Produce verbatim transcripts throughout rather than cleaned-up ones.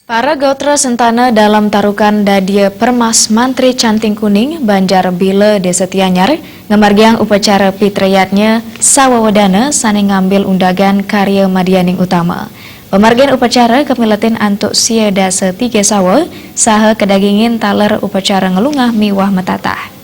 Para gotra sentana Dalem Tarukan dadia Permas Mantri Canting Kuning, Banjar Bila, Desa Tianyar, ngamargiang upacara Pitra Yadnya Sawawedana sane ngambil undagan karya madianing utama. Pamargin upacara kamiletin antuk sia dasa tiga sawa, saha kadagingin taler upacara nglungah miwah matatah.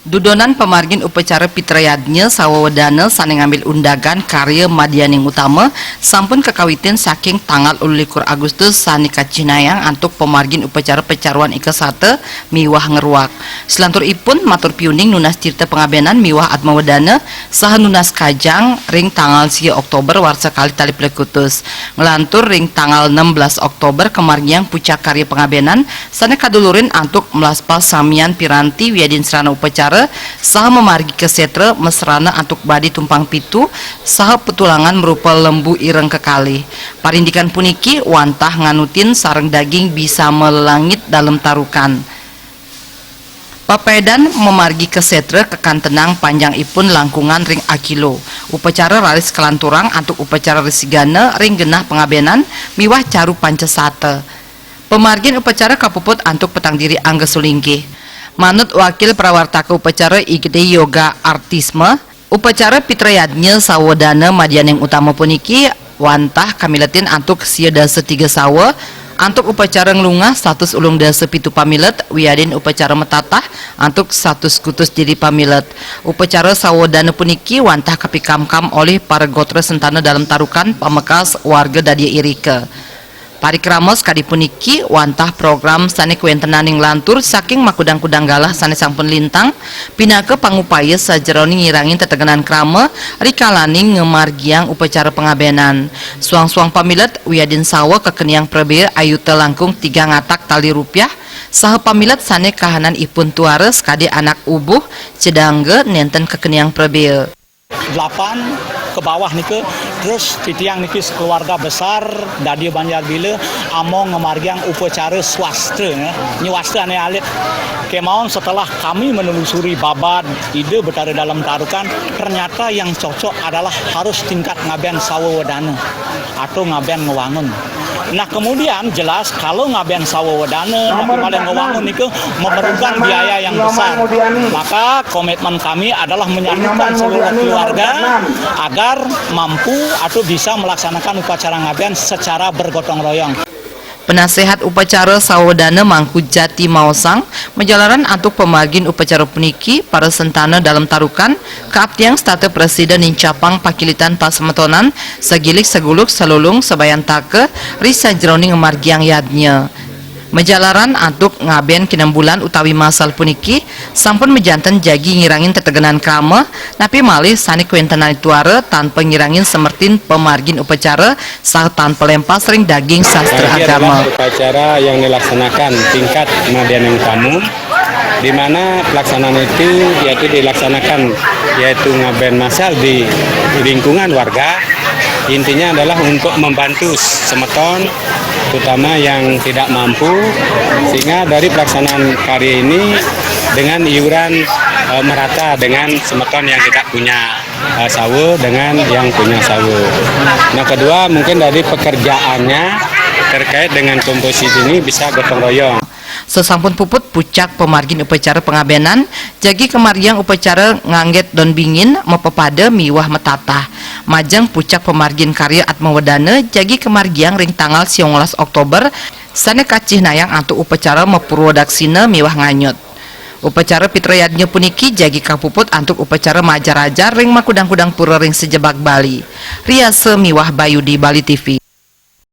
Dudonan pamargin upacara Pitra Yadnya Sawawedana sane ngambil undagan karya madianing utama sampun kakawitin saking tanggal wolu likur Agustus sane kacihnayang antuk pamargin upacara pacaruan ikasata miwah ngruak. Salanturipun matur piuning nunas tirta pangabenan miwah atmawedana saha nunas kajang ring tanggal sia Oktober warsa kalih tali plekutus. Nglantur ring tanggal enam belas Oktober kamargiang pucak karya pangabenan sane kadulurin antuk mlaspah samian piranti wiadin srana upacara saha mamargi ka setra masrana antuk badi tumpang pitu saha petulangan marupa lembu ireng kekalih. Parindikan puniki wantah nganutin sareng daging bisama lelangit Dalem Tarukan. Papedan mamargi ka setra kakantenang panjangipun langkungan ring akilo. Upacara raris kalanturang antuk upacara risigana ring genah pangabenan miwah caru pancasata. Pamargin upacara kapuput antuk petang diri angga sulinggih. Manut Wakil Prawartaka Upacara I G D Yoga Artisma, upacara Pitra Yadnya Sawawedana madianing utama puniki wantah kamiletin antuk sia dasa tiga sawa, antuk upacara nglungah satus ulung dasa pitu pamilet, wiadin upacara matatah antuk satus kutus diri pamilet. Upacara Sawawedana puniki wantah kapikamkam olih para gotra sentana Dalem Tarukan pamekas warga dadia irika. Parikrama sakadi puniki wantah program sane kawentenaning lantur saking makudang-kudang galah sane sampun lintang, pinaka pangupaya sajeroning ngirangin tetegenan krama rikalaning ngamargiang upacara pangabenan. Suang-suang pamilet wiadin sawa kakeniang prabea ayuta langkung tigang atak tali rupiah, saha pamilet sane kahananipun tuara sakadi anak ubuh, cedangga nenten kakeniang prabea. Delapan ke bawah nika, terus titiang niki sekeluarga besar dadia Banjar Bila among ngamargiang upacara swastra, ya. Nyewastra ane alit. Kemawon setelah kami menelusuri babad Ida Betara Dalem Tarukan, ternyata yang cocok adalah harus tingkat ngaben Sawawedana atau ngaben ngewangun. Nah, kemudian jelas kalau ngaben Sawawedana, tapi malah ngewangun nika memerlukan biaya yang besar. Maka komitmen kami adalah menyatukan seluruh keluarga agar mampu atau bisa melaksanakan upacara ngaben secara bergotong royong. Penasehat upacara Sawawedana Mangku Jati maosang, majalaran antuk pamargin upacara puniki, para sentana Dalem Tarukan kaaptiang setata prasida nincapang pakilitan pasemetonan sagilik saguluk salulung sabayantaka ri sajeroning ngamargiang yadnya. Majalaran antuk ngaben kinembulan utawi masal puniki sampun majanten jagi ngirangin tetegenan krama, napi malih sane kawentenan tuara tanpa ngirangin semertin pamargin upacara saha tanpa lempas ring daging sastra agama. Nah, ini adalah upacara yang dilaksanakan tingkat madianing tamu, di mana pelaksanaan itu yaitu dilaksanakan yaitu ngaben masal di lingkungan warga. Intinya adalah untuk membantu semeton, terutama yang tidak mampu, sehingga dari pelaksanaan karya ini dengan iuran, eh, merata dengan semeton yang tidak punya, eh, sawa dengan yang punya sawa. Nah, kedua, mungkin dari pekerjaannya terkait dengan komposisi ini bisa gotong royong. Sasampun puput pucak pamargin upacara pangabenan, jagi kamargiang upacara ngangget don bingin, mapapada miwah matatah. Majeng pucak pamargin karya atmawedana, jagi kamargiang ring tanggal siang welas Oktober, sane kacihnayang antuk upacara mapurwa daksina miwah nganyut. Upacara Pitra Yadnya puniki jagi kapuput antuk upacara maajar-ajar ring makudang-kudang pura ring sajebag Bali. Riasa miwah Bayu di Bali T V.